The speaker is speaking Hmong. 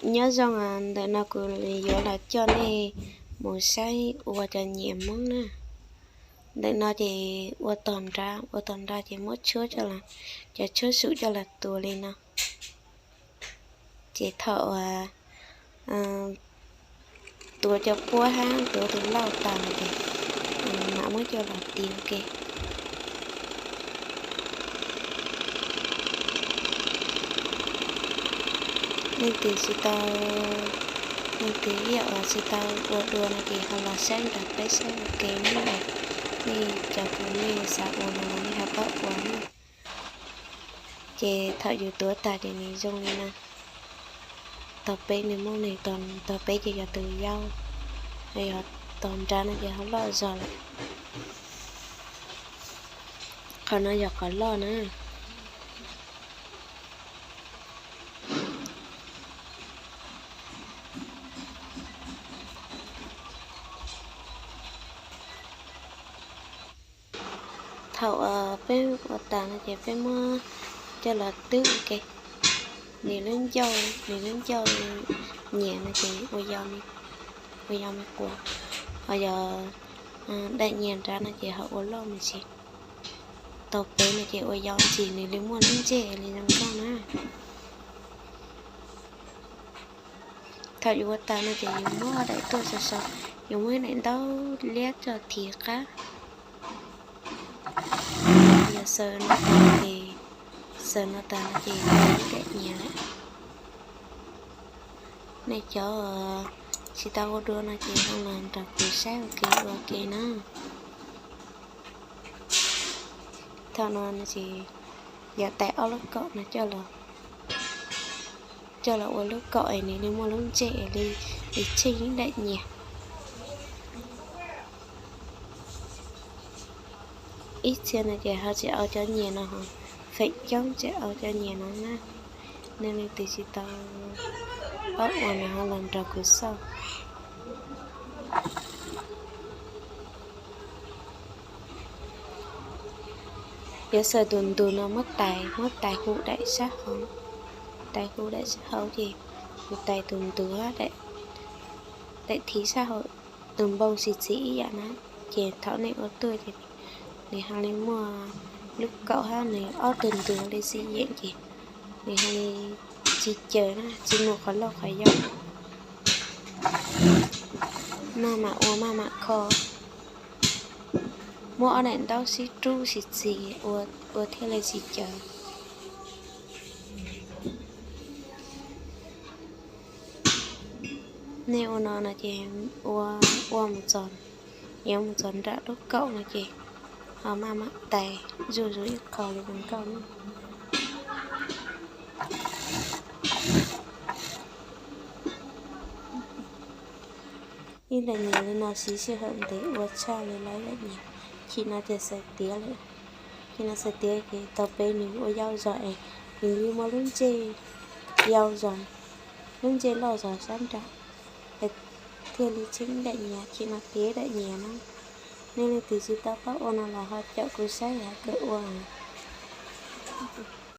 Nyob zoo, ntawm no kuv yuav los coj nej mus saib ua cov nyias Hmoob na. Ntawm no ces ua tog nrad, ua tog nrad ces muab tshuab cov tshuab sum coj los tuav li no. Ces thaum uas tuav cov puab hab tuav tus lauj tas no ces mam muab coj los tiv ua ke. Leej twg tsis tau, leej twg ib yam uas tsis tau ua dua no ces ho los saib nrog peb saib ua ke na. Nej cov kwv nej xav ua no los nej ho pab ua na. Ces thaum yus tuav tag ces nws zoo li no. Tog peb nws muaj neeg, tog peb ces yog tus yau, yog tog nrad no ces ho loj zog lawm. Qhov no yog qhov loj na. Thaum peb ua tas no ces peb muab coj los twb ua ke. Nws lub ncauj, nws lub ncauj nyias no ces ua yau me quas, ho yog daim nyias nrad no ces ho ua loj me ntsis. Tog peb no ces ua yau ntsis, nws li muaj lub ntsej li zoo nkauj na. Thaum yus ua tas no ces yus muab daim tuaj sau sau, yus muab daim ntaub liab coj thib qab. Yog xaws no tas ces, xaws no tas no ces daim nyias lawm. Nej cov tsis tau ua dua no ces ho los nrog kuv saib ua ke ua ke na. Thaum no ces yuav tais ob lub kaum no coj los ua lub kaum es nws li muaj lub ntsej li, li tsheej ib daim nyias. Ib txhia no ces ho tsis au cov nyias no ho, feem coob tsis au cov nyias no na. Nej leej twg tsis tau paub ua no ho los nrog kuv xauj. Yuav xaws tus ntug no muab tais, muab tais hu daim sab hauv, tais hu daim sab hauv ces yus tais tus ntug, daim thib sab hauv, tus npoo txiv txiv ib yam na. Ces thaum nej ua tuaj ces nws ho li muaj lub kaum hab nws ob tug ntug li xij yeem ces nws ho li tsis caws na, tsis mus qhov loj qhov yau. Maj mam ua maj mam kho. Muab ob daim ntaub sib rub sib txis ua thiaj li tsis caws. Nej ua no no ces ua, ua mus txog, yuav mus txog nram lub kaum no ces ho maj mam tais zuj zus ib qho li zoo nkauj na. Ib daim nyias li no siv sij hawm ntev ua tshaj li lawv daim nyias. Chim no ces xaws tiav lawm. Chim no xaws tiav ces tog peb nws ua yau zog es nws li muaj lub ntsej yau zog, lub ntsej loj zog sab nrad, thiaj li tsheej daim nyias. Chim no tiav daim nyias na. Nej leej twg tsis tau paub ua no los ho caum kuv saib hais kawg ua.